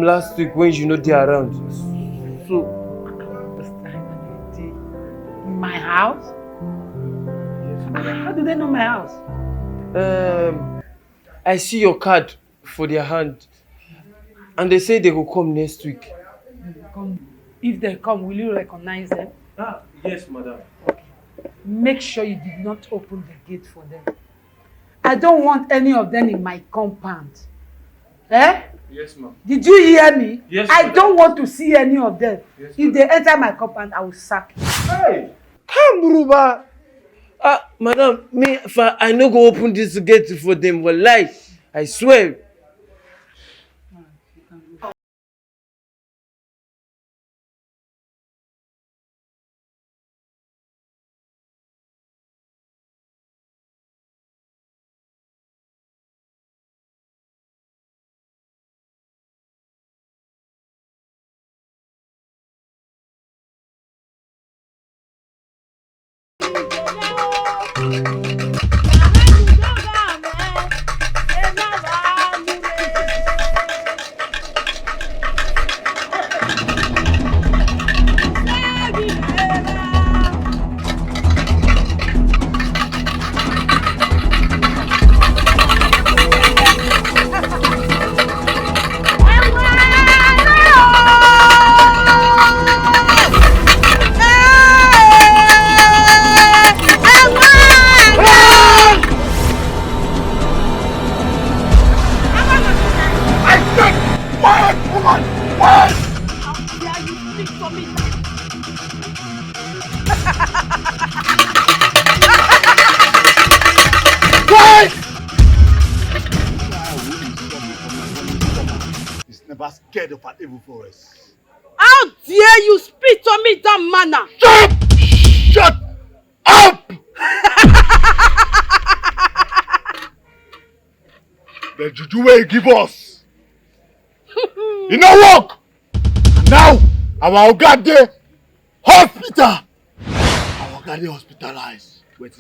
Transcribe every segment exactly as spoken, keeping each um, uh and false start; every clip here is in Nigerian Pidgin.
last week when you no dey around. So, In my house? How do they know my house? Um, I see your card for their hand, and they say they go come next week. Come. If they come, will you recognize them? Ah, yes, madam. Make sure you did not open the gate for them. I don't want any of them in my compound. Eh? Yes, ma'am. Did you hear me? Yes, I madam. Don't want to see any of them. Yes, If they enter my compound, I will sack you. Hey! Come, Ruba! Ah, madam, me, if I, I no go open this gate for them, wallahi. I swear. I said, quiet, woman! Quiet! How dare you speak to me? Quiet! It's never scared of an evil forest. How dare you speak to me that manner? Shut up! Shut up! The juju wey you give us, e no work. Now our oga dey hospital. Our oga dey hospitalized. Wetin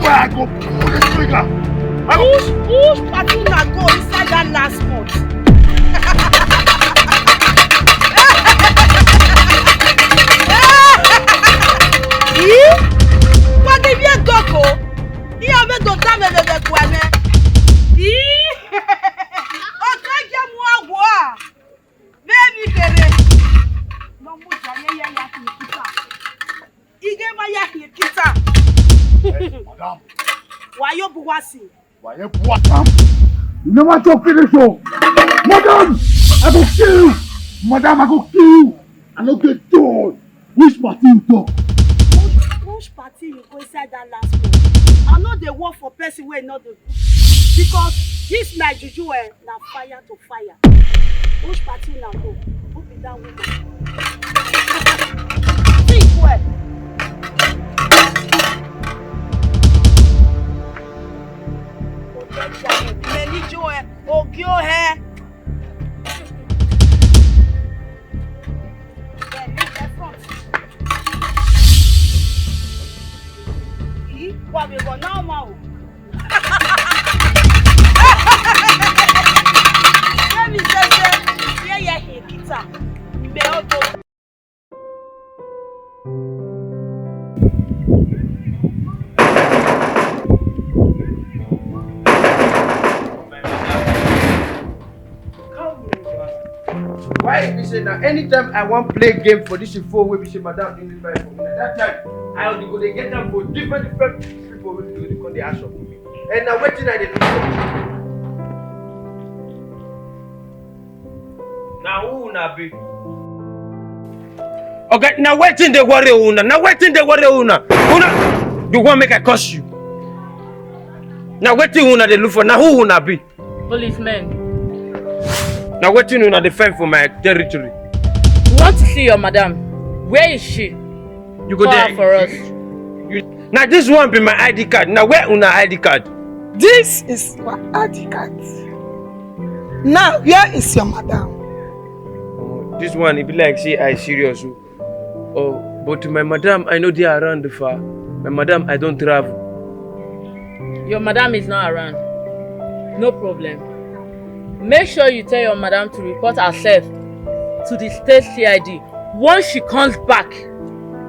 Where I go pull this trigger? I go Whose whose party una go inside that last month? Ih? Pagi bie goko. Iya be do da me be be kwa me. Ih? O ka je mu agwo a. Baby kere. No mu ja ye ya ya ki kita. Ige ma ya ki kita. Madam, Wayo buwasi. why you what am? You never talk finish o. Madam, I go kill you. Madam, I go kill you. I no get joy. Which party you talk? Which party you go inside that last one? I no dey work for person wey no dey good because this my juju eh, na fire to fire. Which party una go? Who be that woman? Think well. Many joy, Ogio hair. Then leave the front. Yìí wà mí bọ̀ náà máa wò. Bẹ́ẹ̀ni ṣe ṣe ṣe yẹ hìn kíta. Ìgbẹ́ ọdọ. Why e be say na anytime I wan play game for this phone wey be say madam dey invite for me, na that time I dey go dey get am for different different people wey dey go dey come dey ask for me. And na wetin I dey look for? Na who una be? Oga, na wetin dey worry una? Na wetin dey worry una? Una, you wan make I curse you? Na wetin una dey look for? Na who una be? Policemen. Na wetin una dey find for my territory? We want to see your madam. Where is she? You go Call there. Her for us. You, na this one be my I D card. Na where una I D card? This is my I D card. Now, where is your madam? Oh, this one, e be like say I serious o. Oh, but my madam, I no dey around fa. My madam, I don travel. Your madam is not around. No problem. Make sure you tell your madam to report herself to the state C I D. Once she comes back,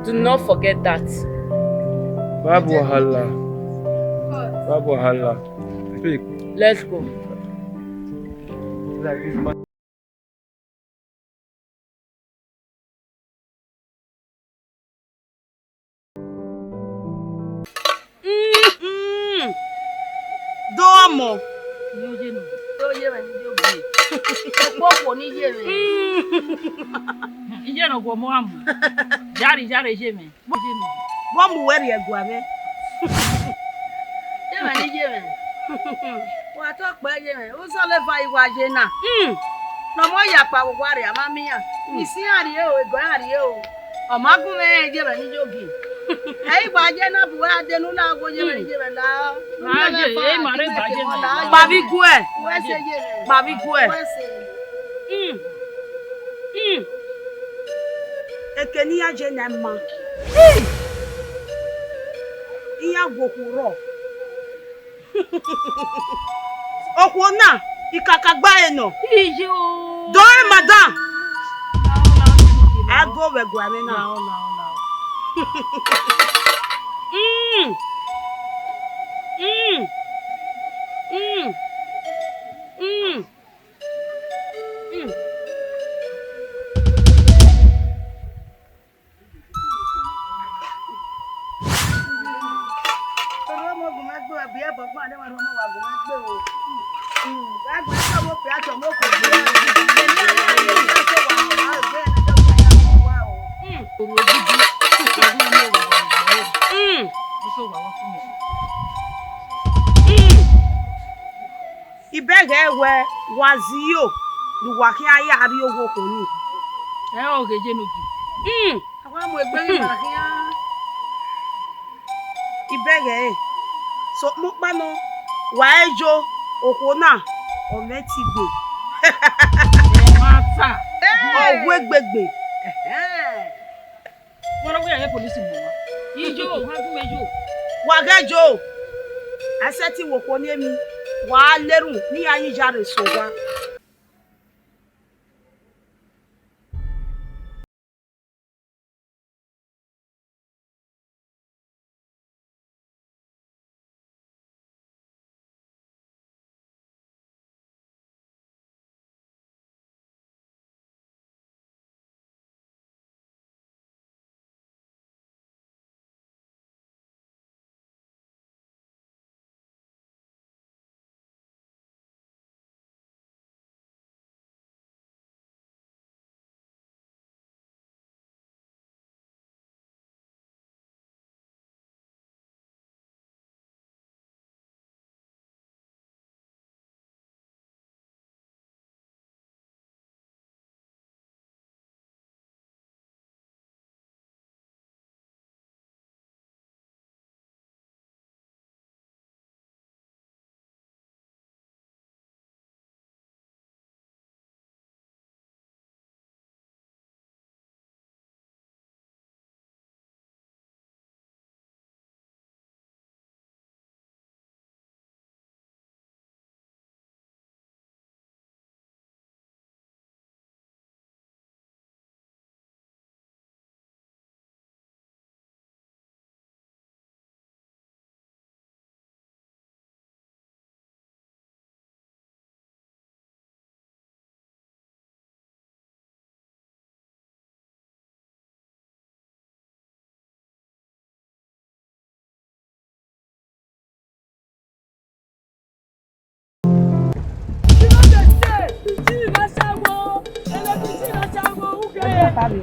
do not forget that. Babu wahala. Babu wahala. Speak. Let's go. Like this man. Mm-mm. Domo. Ni oye no. Ni oye me ni yo bi. Okpokpo ni ye me. Mm. Iye no gwo mo amu. Jari jari ye me. Bo mu weri egwa me. Ye me ni ye me. Wa to pe ye me. O so le fa iwa ye na. Mm. No mo ya pa wo wa re ama mi ya. Mi si ari e o, ego ari e o. Ọmọ agún mẹ́rin jẹ́ bẹ̀ ní jókè. Ẹ̀yin ìgbà jẹ́ náà bùwẹ́ adẹnu láago jẹ́ bẹ̀ ní jẹ́ bẹ̀ láà. Máa jẹ, èyí màá rí ìgbà jẹ́ mi. Màá bí gú ẹ̀. Wẹ́sẹ̀ jẹ́ bẹ̀. Màá bí gú ẹ̀. Wẹ́sẹ̀. Mm. Mm. Eke ni ya je na mma. Iya gwoku ro. Okwo na ikaka gba eno. Iyo. Doi madam. Ago we gwa me na. Mm. Mm. Mm. Mm. Mm. Ibẹ̀rẹ̀ wẹ wazio ni wà kí ayé àrí owó kò ní. Ẹ ò gèjè nìkì. Àwọn ọmọ ẹgbẹ́ yìí wà kí á. Ibẹ̀rẹ̀ ẹ̀ so mo paná wà á jó òkú náà ọ̀rẹ́ ti gbè. Ẹ máa tà. Ọ̀wé gbègbè. Wọ́n lọ́wọ́ yàrá polisi mọ̀ wá. Ijó, wọ́n á gún mẹ́jọ. Wà á gẹ́jọ́. Àṣẹ tí wò kò ní èmi. Wà á lérùn ní ayíjáre sọ wá. Carry.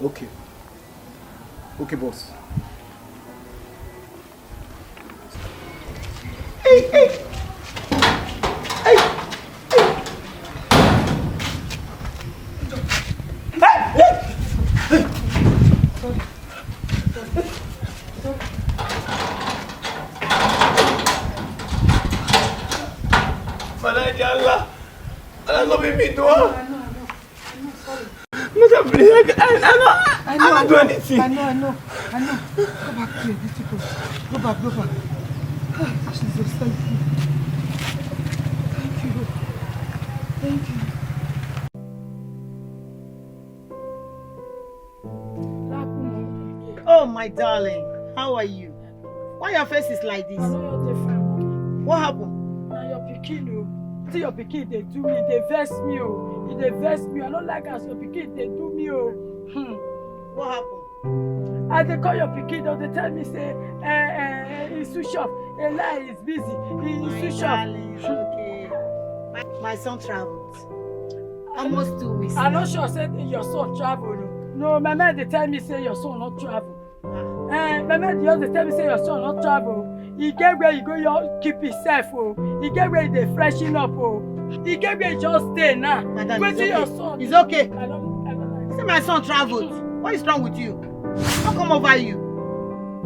Okay. Okay, boss. Hey, hey. Hey. Father, ya Allah. Allah, no be me do am. Madam, please, I, I, I, no, I, I no do anything. I know, I know, I know. Go back to your duty post. Go back, go back. Ah, Jesus, thank you. Thank you, Lord. Thank you. Oh, my darling, how are you? Why your face is like this? I know you're different. What happened? Now your pikin, oh. See your pikin, they do me, they vex me, oh. They vex me. I don't like as your pikin, they do me, oh. Hmm. What happened? I they call your pikin, oh, they tell me, say, eh, eh, eh, it's too short. A lie, it's busy. It's too short. Darling, okay. My, my son traveled. Almost two weeks. I'm not sure say your son travel. No, my man they tell me say your son not travel. Eh, my man they just dey tell me say your son not travel. He get where he go, you keep himself, oh. He get where he dey freshen up, oh. He get where he just stay now. Madam, it's okay. Your son? It's okay. I don't, I don't like. See, my son traveled. What is wrong with you? How come over you?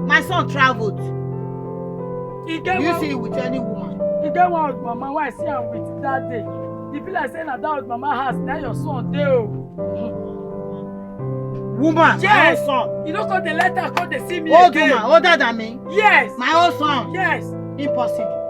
My son traveled. He get. Do you one, see him with any woman? He get one with mama. Why I see him with that day? He be like say na that with mama house. Now your son dey, oh. Woman, yes. My own son. You don't call the letter, call the see me. Old again. Woman, older than me. Yes. My own son. Yes. Impossible.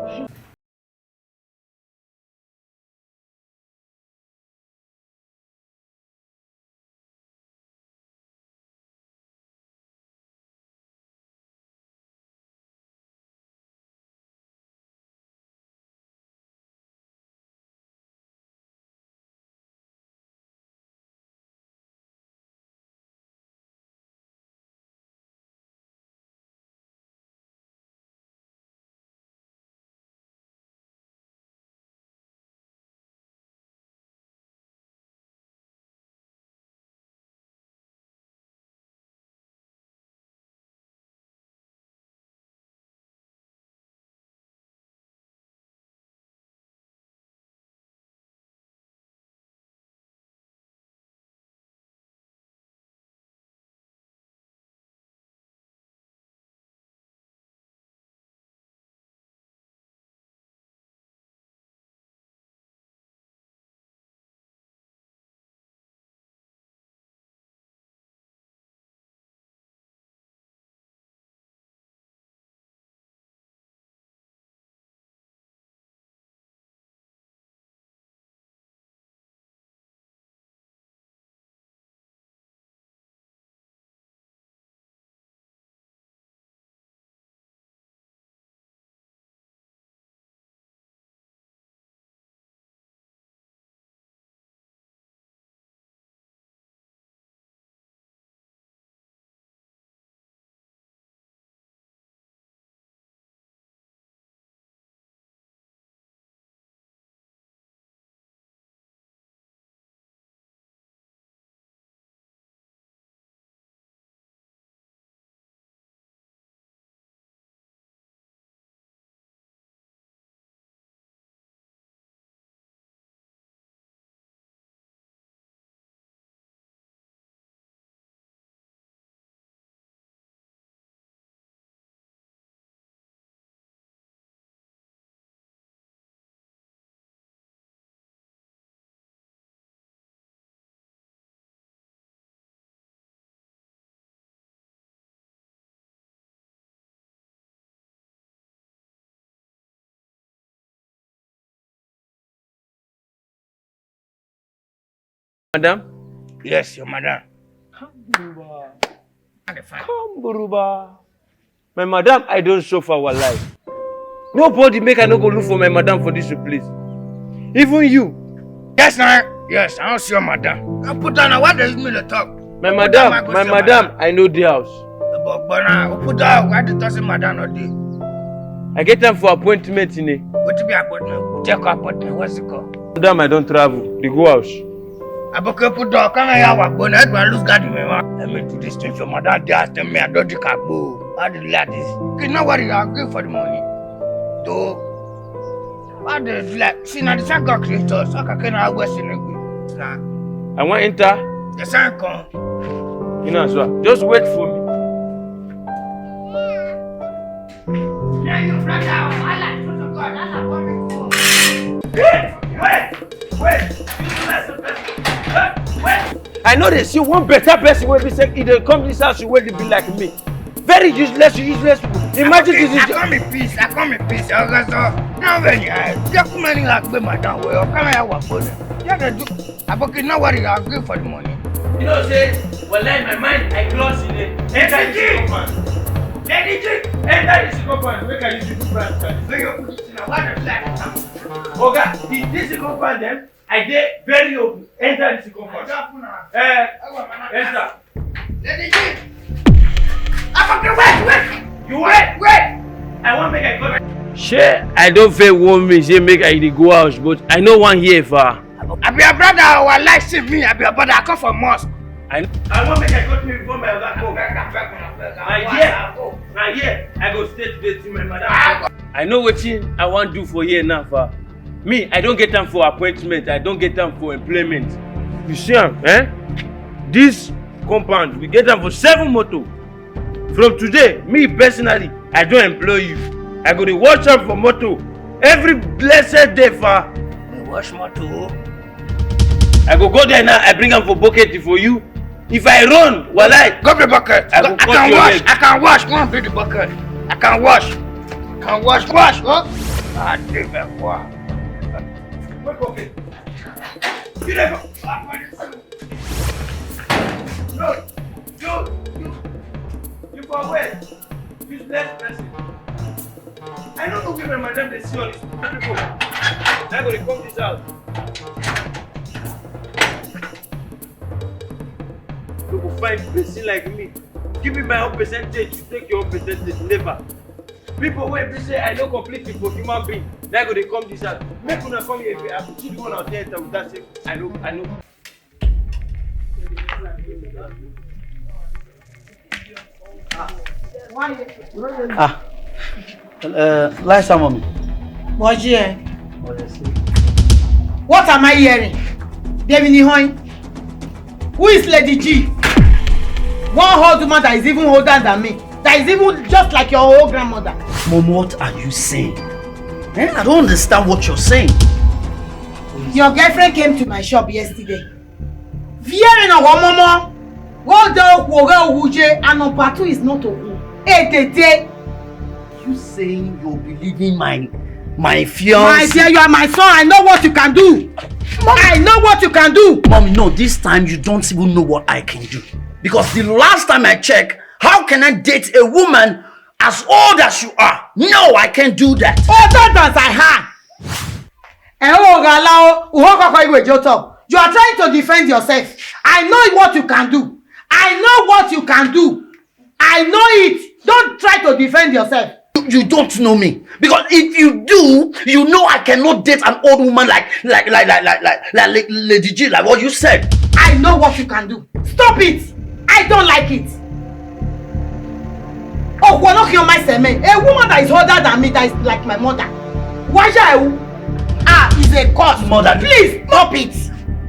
Madam? Yes, your madam. Come, Buruba. Come, Buruba. My madam, I don't suffer our life. Nobody make I no go look for my madam for this place. Even you. Yes, na. Yes, I don't see your madam. I put down. Why does me the talk? My madam, my madam, I know the house. But but now, who put down? Why the talk say madam not there? I get time for appointment in it. What to be appointment? Check appointment. What's it called? Madam, I don't travel. They go house. Aboke put down. Come here, wa go. Now I lose guard me, man. Let me do this thing for madam. They ask me, I don't drink agbo. How do you like this? Okay, no worry. I'll give for the money. Though. Why they do like? See, now the same God create us. How can I West in Nah. I want enter. The same come. You know as well. Just wait for me. Now your brother, Allah, to God, Allah, what we do? Wait, wait, wait. Wait. I know they see one better person wey be say e dey come this house wey dey be like me. Very useless, useless people. Imagine this. I come in peace. I come in peace. Okay, so now when you are just many like me, madam, well, come here, wa go. Yeah, they do. Aboki, no worry, I'll give for the money. You know, say, well, like my mind, I close in it. Enter this compound. Lady G, enter this compound. Make I use you to brand. Where you put it in a water flat. Oga, this compound, then I dey very open. Enter this compound. Eh, enter. Lady G. Aboki, wait, wait. You wait, wait. I want make I go. Shey I don't feel warm me say make I dey go house, but I no wan hear fa. I be your brother, our life see me. I be your brother. I come for mosque. I I want make I go to before my oga come. Na here, na here I go stay today till my madam. I know wetin I wan do for here now, fa. Me, I don't get time for appointment. I don't get time for employment. You see am, eh? This compound, we get am for seven motor. From today, me personally, I don't employ you. I go dey watch am for motor every blessed day, fa. Dey watch motor? I go go there now. I bring am for bucket for you. If I run, walai, go the bucket. I go I cut can your wash. Leg. I can wash. Go and bring the bucket. I can wash. I can wash. Wash. Oh. Ah, dey back. Wow. Wake up. You never. No, you, you, you for where? Useless person. I don't know where my madam dey see all these people. Now go dey come this house. You go find person like me. Give me my own percentage, you take your own percentage. Never. People wey be say I no complete for human being. Now go dey come this house. Make una come here. I put you the one out there without say I know, I know. Ah, uh, Laisa, mommy. Moji, eh? What am I hearing? David Nihoin? Who is Lady G? One old woman that is even older than me. That is even just like your old grandmother. Mom, what are you saying? Eh? I don't understand what you're saying. Your girlfriend came to my shop yesterday. Viere na wa momo. Wo de okwu, oge owu je, and number two is not okwu. Etete. You saying you're believing my my fiance? My dear, you are my son. I know what you can do. Mom. I know what you can do. Mommy, no, this time you don't even know what I can do. Because the last time I checked, how can I date a woman as old as you are? No, I can't do that. Older than I am. Eh, oh, Galao, uho koko iwe joto. You are trying to defend yourself. I know what you can do. I know what you can do. I know it. Don't try to defend yourself. You, you don't know me. Because if you do, you know I cannot date an old woman like like like like like like, like La- Lady G, like what you said. I know what you can do. Stop it. I don't like it. Oh, we're not your my seme. A woman that is older than me, that is like my mother. Why should I? Ah, is a curse. Mother, please stop it.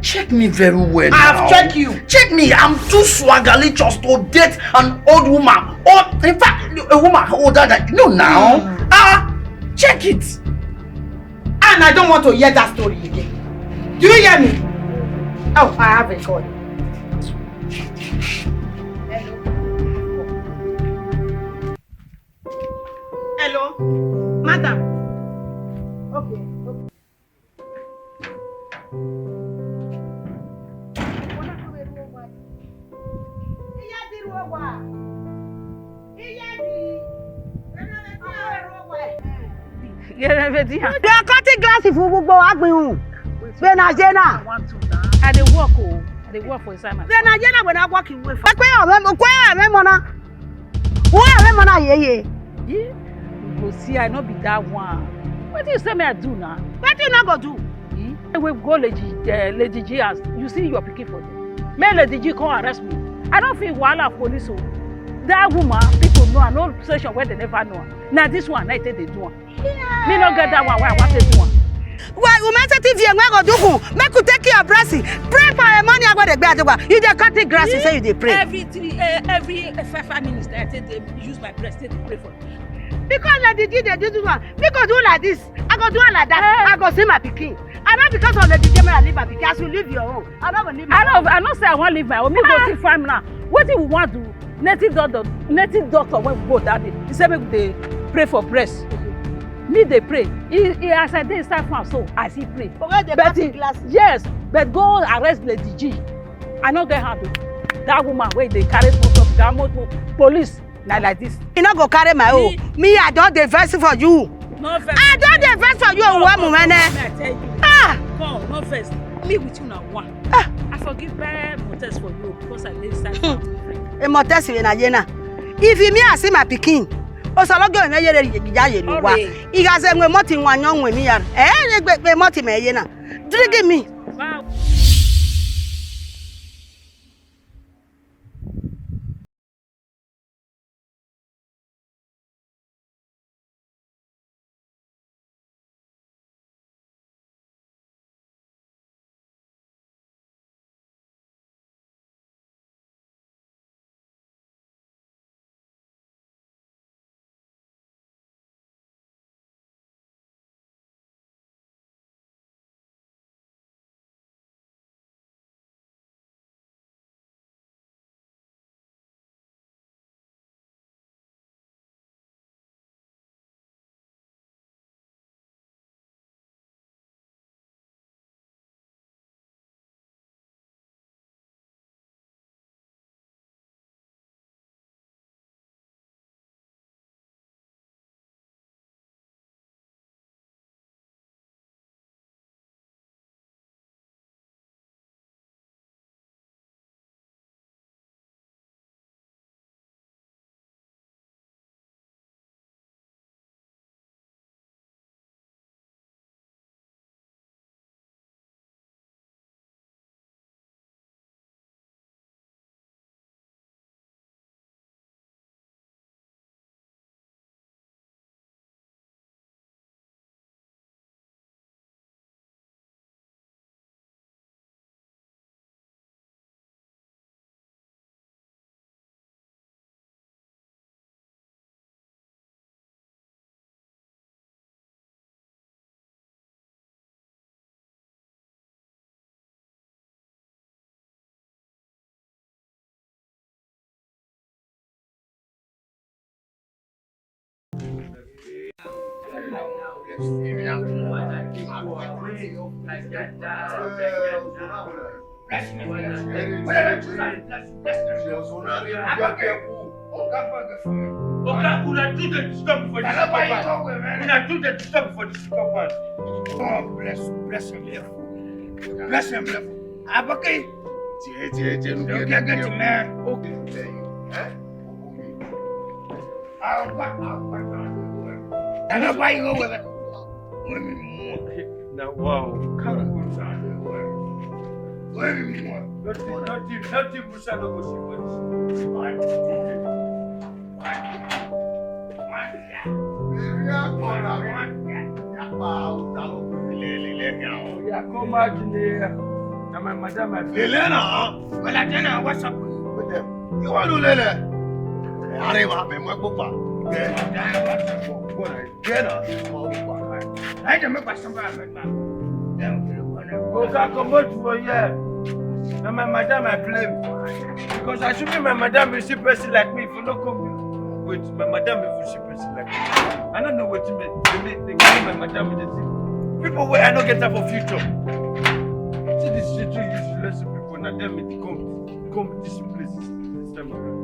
Check me very well. I've now. Checked you. Check me. I'm too swaggerlicious to date an old woman. Or in fact, a woman older than you now. Mm. Ah, check it. And I don't want to hear that story again. Do you hear me? Oh, I have a call. Hello, madam. Okay, okay. They are cutting glass if we go agbihun. Be na jena. I dey work o. I dey work for inside my. Be na jena when I work in way. Kwe ame kwe ame mona. Who ame mona ye ye. You go see, I no be that one. What do you say me I do now? What you no go do? Hmm? We go Lady, uh, Lady G house. You see your pikin for there. May Lady G come arrest me. I don't feel wahala of police o. That woman, people know, I know station where they never know. Now this one, I take they do am. Me no get that one. Why I want to do am? Why woman say T V and go do go? Make you take your blessing. Pray for a money I go dey gbadugba. You dey cut the grass, you say you dey pray. Every three, uh, every five, five minutes, I take they use my breast take dey pray for you. Because Lady G dey do this one, me go do like this. I go do am like that. Eh. I go see my pikin. I know because of Lady J, I leave my pikin. As you leave your own, I no go leave my own. I know, I know say I wan leave my own. Me go see farm now. Wetin we wan do? Native doctor, native doctor wey we go that day, he say make we dey pray for breast. Me dey pray. He, he as I dey inside farm so, I see pray. But where the glass? Yes, but go arrest Lady G. I no get hand o. That woman wey dey carry small small pikin, motor, police. Na like this. You no go carry my own. Me, I don dey vex for you. No vex. I don dey vex for you, Owo Mumene. Me, I tell you. Ah! Come, no vex. Me with you na one. Ah! I forgive bad motes for you because I dey inside. Hmm. A motes we na yena. If you me, I see my pikin. Osologo me yere ya ye luwa. Ore. Iga se nwe moti nwa nyo nwe mi ya. Eh, gbe gbe moti me yena. Drigi mi. Wow. Oga, una too dey disturb me for this compound. Una too dey disturb me for this compound. God bless, bless him left. Bless him left. Abake. Tie, tie, tie, no get, get, man. Okay. Eh? Abake, abake. Abake, you go with it. Wait me more. Now, wow. Come on. Wait me more. Nothing, nothing, nothing. Musa no go see for this. Yeah, come back in here. Now my madam, my Lele na. Well, I tell her what's up with you. With them. You want to Lele? Arriba, me, my papa. Yeah. What's up? Go on. Gena, I dey make my somebody make my. Oga, comot for here. Na my madam I blame. Because as you be my madam, you see person like me, if you no come with my madam, if you see person like me. I don't know wetin me, they make, they carry my madam with the thing. People wey I no get time for future. See this little useless people, na dem it come, come this place this time around.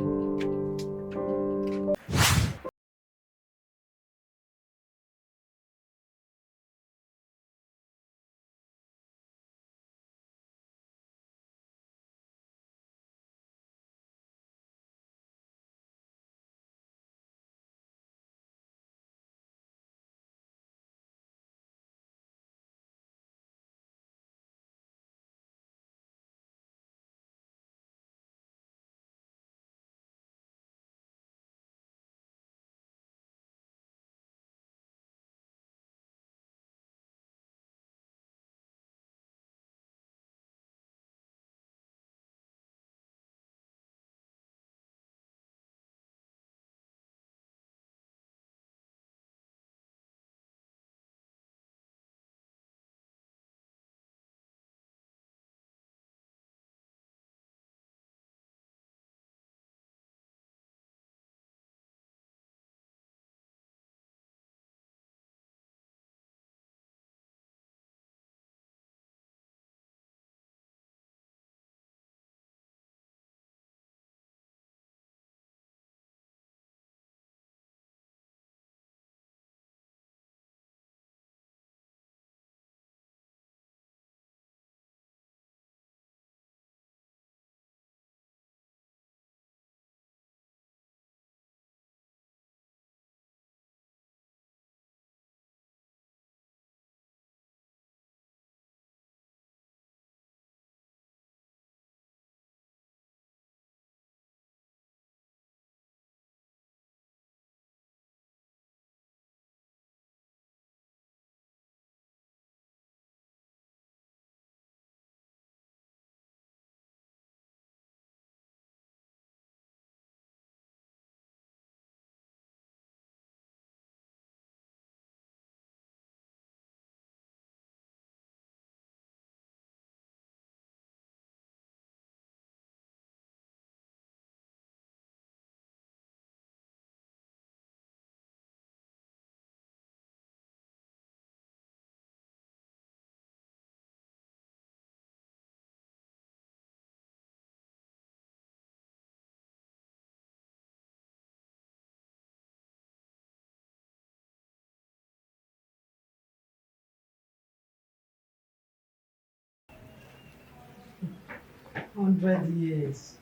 Hundred years.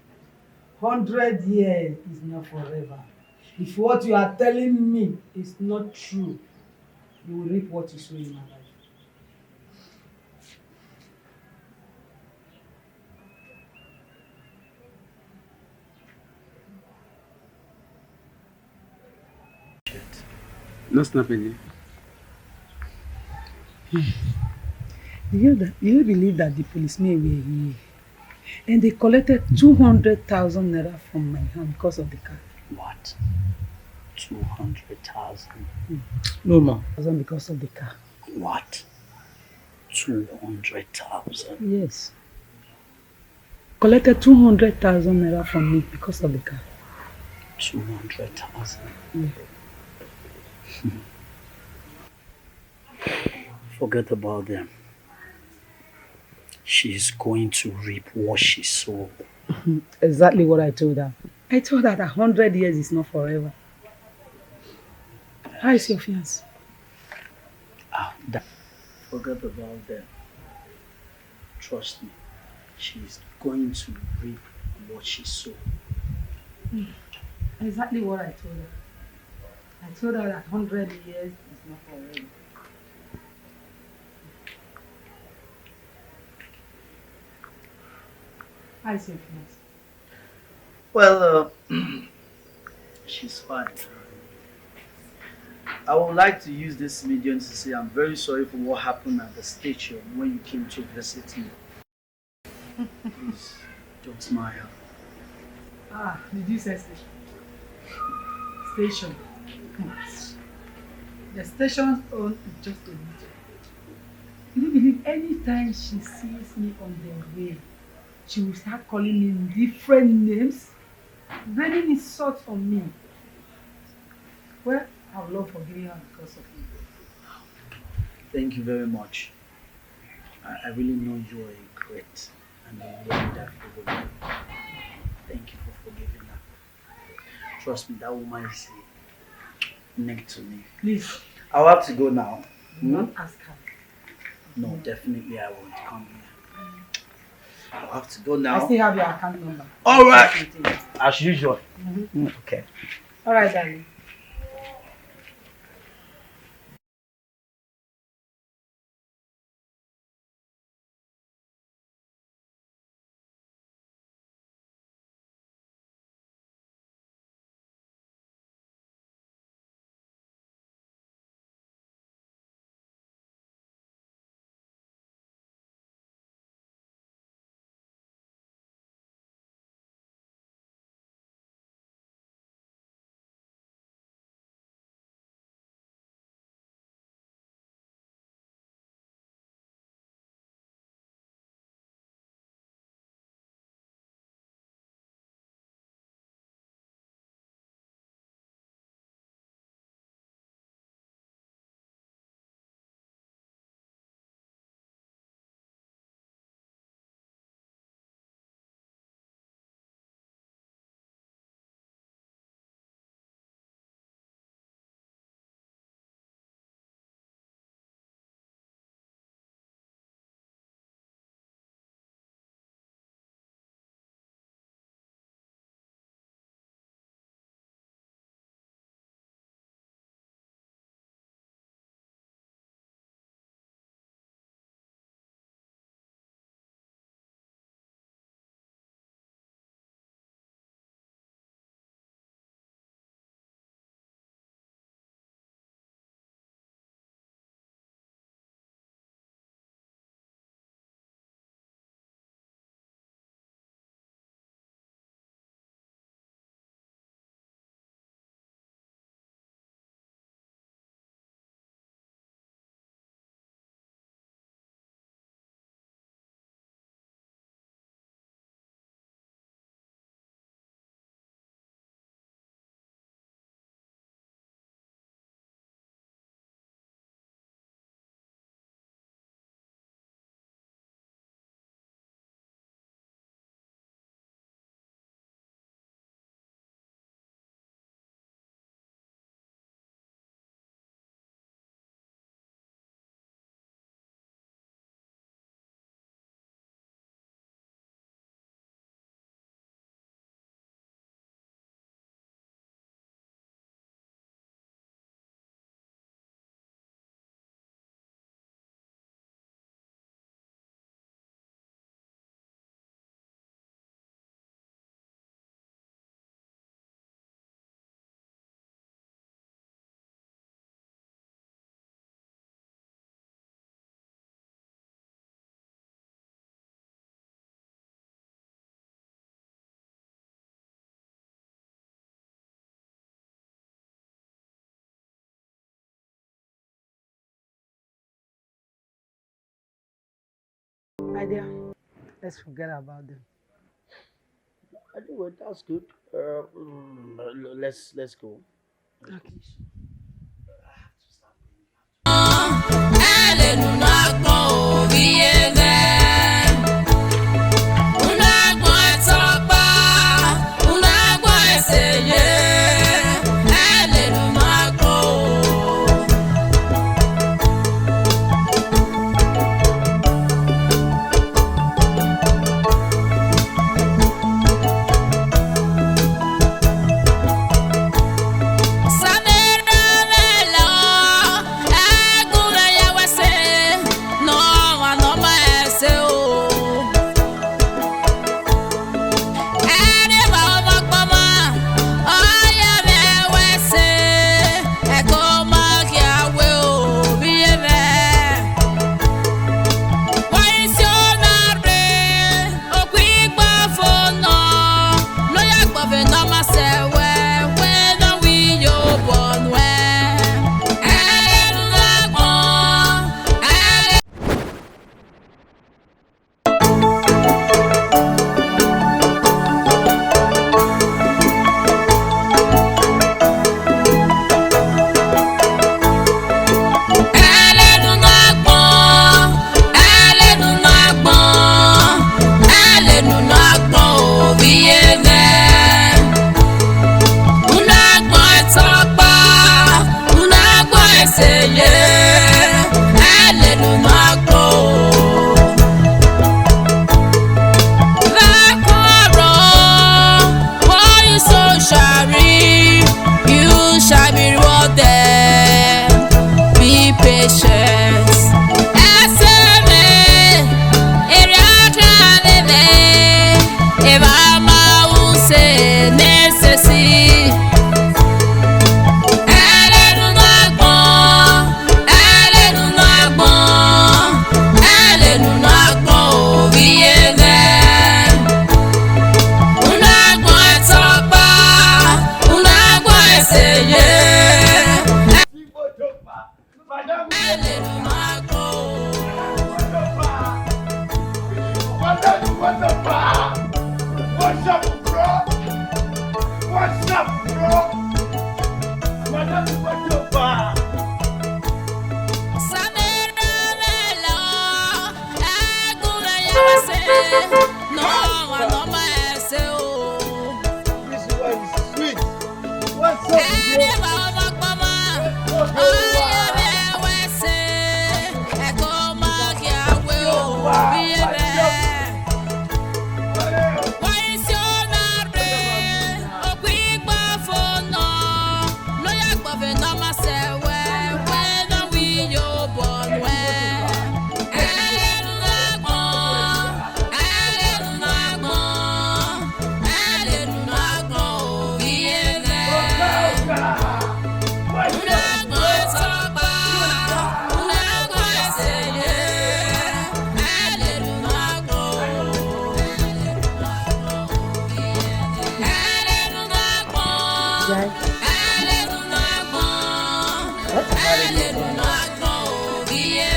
Hundred years is not forever. If what you are telling me is not true, you will reap what you sow in my life. No snap again. Do you, that, do you believe that the policemen were here and they collected two hundred thousand naira from my hand because of the car? What? Two hundred thousand? No, ma. Because of the car. What? Two hundred thousand? Yes. Collected two hundred thousand naira from me because of the car. Two hundred thousand? Yeah. Forget about them. She's going to reap what she sowed. Exactly what I told her. I told her that hundred years is not forever. How is your fiance? Ah, that, forget about them. Trust me, she's going to reap what she sowed. Exactly what I told her. I told her that hundred years is not forever. How is your fiance? Well, uh, she's fine. I would like to use this medium to say I'm very sorry for what happened at the station when you came to visit me. Please, don't smile. Ah, did you say station? Station. The station's own is just a little. Do you believe anytime she sees me on the way, she will start calling me different names, raining insults on me? Well, I will not forgive her because of you. Thank you very much. I, I really know you are a great and a wonderful woman. Thank you for forgiving her. Trust me, that woman is a neck to me. Please, I'll have to go now. don't ask her. No, definitely I won't come here. I'll have to go I now. Still have your account number. All right, Something. As usual. Mhm. Okay. All right, darling. Idea. Let's forget about them. Anyway, that's good. Uh, mm, let's let's go. Okay. What about it?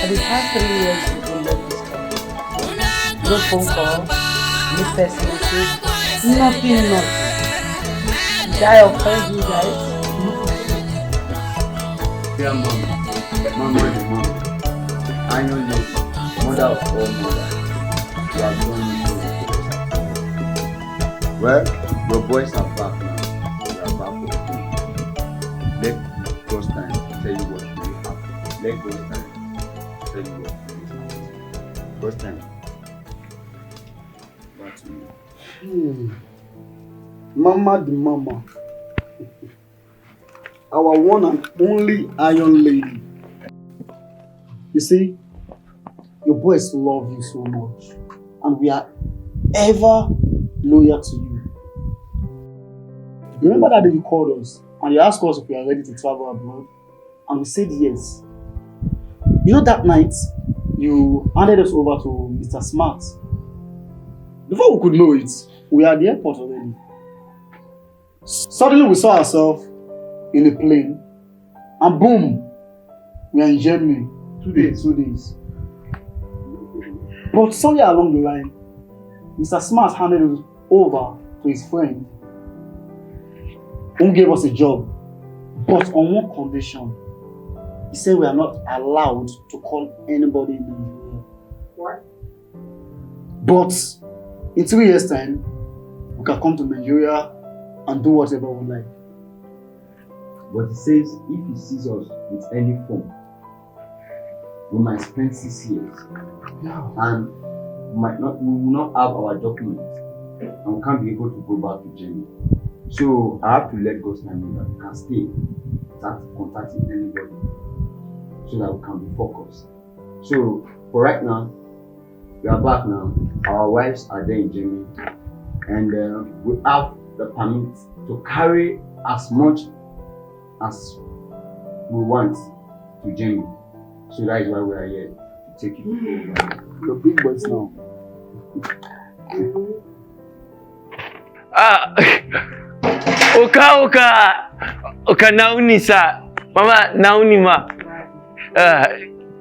For the past three years, you don't let this come. No phone call, no text message, nothing, nothing. Did I offend you guys? Dear mama, mama, mama, iron lady, mother of all mothers, you have done me so much. Well, your boys are back now. You are back for good. Let God's time tell you what will happen. Let God's time tell you what will happen. God's time. Back to you. Hmm. Mama the mama. Our one and only iron lady. You see, your boys love you so much, and we are ever loyal to you. Remember that day you called us and you asked us if we are ready to travel abroad, and we said yes. You know, that night you handed us over to Mister Smart. Before we could know it, we are at the airport already. Suddenly, we saw ourselves in a plane, and boom, we are in Germany. Two days. Two days. But somewhere along the line, Mister Smart handed it over to his friend who gave us a job, but on one condition. He said we are not allowed to call anybody in Nigeria. What? But in three years' time, we can come to Nigeria and do whatever we like. But he says if he sees us with any form, we might spend six years. Yeah. And we might not, we will not have our documents, and we can't be able to go back to Germany. So I have to let Gosna know that we can stay without contacting anybody, so that we can be focused. So for right now, we are back now. Our wives are there in Germany, and uh, we have the permit to carry as much as we want to Germany. So that is why we are here, to take you people over. You're big boys now. Ah, Oka, Oka, Oka Nauni, sir. Mama Nauni, ma. Ah,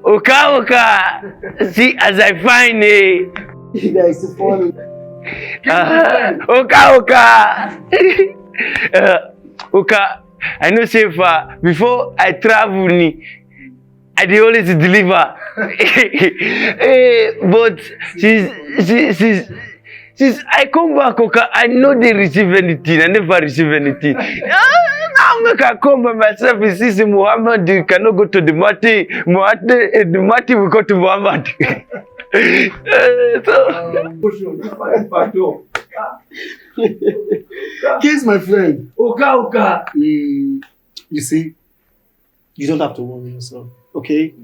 Oka, Oka. See as I find it. You guys is funny. Ah, Oka, Oka. Ah, Oka, I know say far before I travel ni, I dey always deliver. Eh, but since since since since I come back, Oka, I no dey receive anything. I never receive anything. Ah, now make I come by myself. You see, say Muhammad, you cannot go to the Mati. Muhammad, eh, the Mati will go to Muhammad. Eh, so. Kiss my friend. Oka, Oka. Mm, you see, you don't have to worry yourself, okay?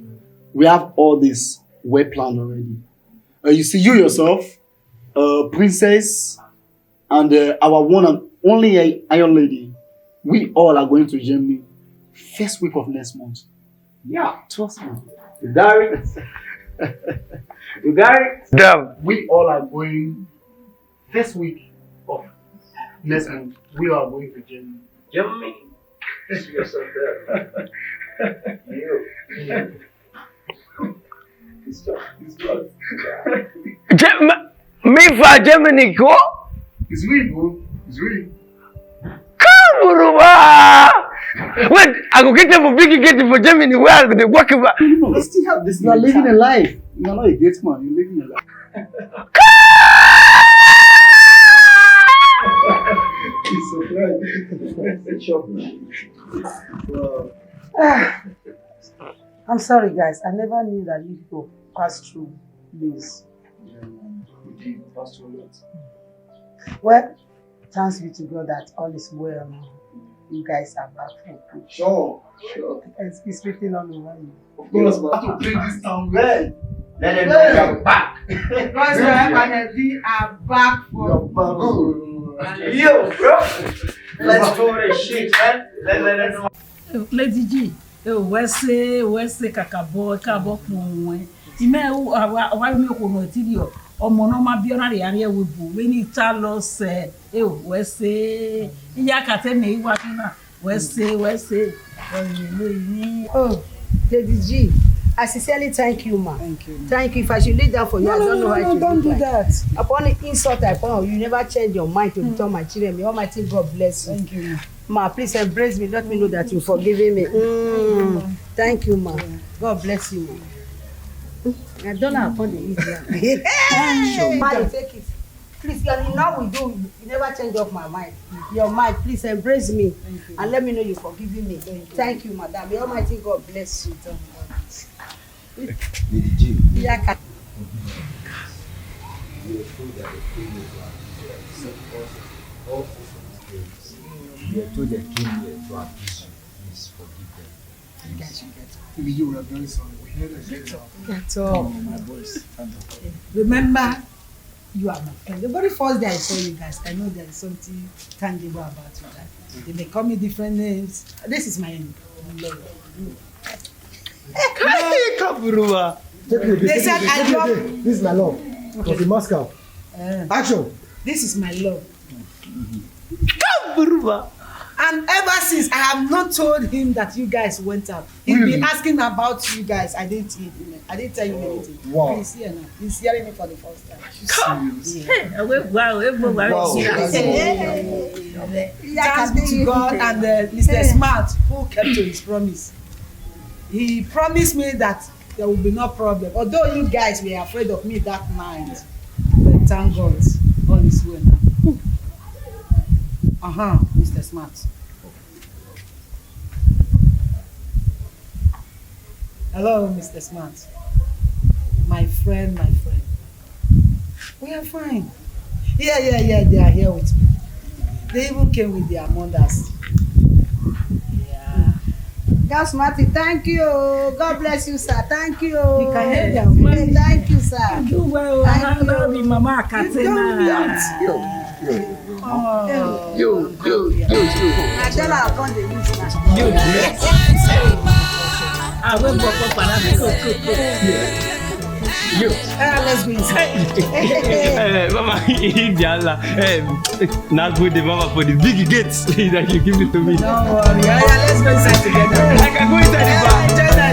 We have all this well planned already. Uh, you see, you yourself, uh, Princess, and uh, our one and only i- Iron Lady, we all are going to Germany first week of next month. Yeah, trust me. You got it? You got it? Damn. We all are going first week of next month. We are going to Germany. Germany? See yourself there. You. It's just, it's just. Gem- me for Germany, go? It's real, bro. It's real. Come, Buruba! Wait, I go get them for big, get them for Germany. Where I go dey work? You still have this. You are living a life. You are not a great man. You're living a life. It's surprise. It's a shock. Wow. I'm sorry, guys. I never knew that you people pass through this. Yeah, man. We did pass through a lot. Well, thanks be to God that all is well now. You guys are back for good. Sure, sure. It's, it's written all over you. Of course, we have to treat this town well. Let them know we are back. Because your finally are back for Back. And you, bro. Let's do this shit, man. Let, let them know. Lady G, ẹ ò wẹ́ ṣe wẹ́ ṣe kàkà bọ̀ ẹ káàbọ̀ kún un ẹ. Ìmọ̀ ẹ̀ wá mi kò nà tí rí ọ. Ọmọ náà máa bí ọ́nà rẹ̀ àárẹ̀ wò bò wé ní ìta lọ sẹ̀. Ẹ ò wẹ́ ṣe. Ìyá kàtẹ́ mi wá kí náà. Wẹ́ ṣe wẹ́ ṣe. Ọ̀rẹ́ ló yí. Oh, Lady G, I sincerely thank you, ma. Thank you. Thank you. If I should kneel down for you, I don't know how to do that. Upon the insult I found, you never change your mind to become my children. May Almighty God bless you. Thank you, ma. Ma, please embrace me. Let me know that you forgiven me. Mm. Thank you, ma. God bless you, ma. I don't know upon the eat now. Ma, you take it. Please, you know we do. You never change up my mind. Your mind, please embrace me and let me know you forgiven me. Thank you, madam. May Almighty God bless you. Lady G, Yaka. we are told that they came here to abuse you. All these girls, we are told they came here to abuse you. Please forgive them. You guys should get up. You were very sorry. We heard that. Get up. My boys, stand up. Remember, you are my friend. The very first day I saw you guys, I know there is something tangible about you guys. They may call me different names. This is my name. Kaburuwa. They said I love. This is my love. Because the Moscow. Action. This is my love. Kaburuwa. And ever since, I have not told him that you guys went out. He's been asking about you guys. I didn't tell him. I didn't tell him anything. Wow. He's here now. He's hearing me for the first time. Serious. Hey, away, wow, away, wow. Wow. Thanks be to God and uh, Mister Smart, who kept to his promise. He promised me that there will be no problem. Although you guys were afraid of me that night, but thank God, all is well now. Uh huh, Mister Smart. Hello, Mister Smart. My friend, my friend. We are fine. Yeah, yeah, yeah, they are here with me. They even came with their mothers. Yeah. God Smarty, thank you. God bless you, sir. Thank you. You can hear their voice. Thank you, sir. Do well, Thank you. Be Mama Katina. Yo, yo, Oh. yo, yo, yo, yo. I tell her I come the use now. You. I will go for Panama. Go, go, go. Yo. Uh, let's go inside. Eh, Mama, Indiala. Eh, now go the Mama for the big gates that you give it to me. Don't worry. Oh, yeah, let's go inside together. I can go inside the bar. Yeah, enjoy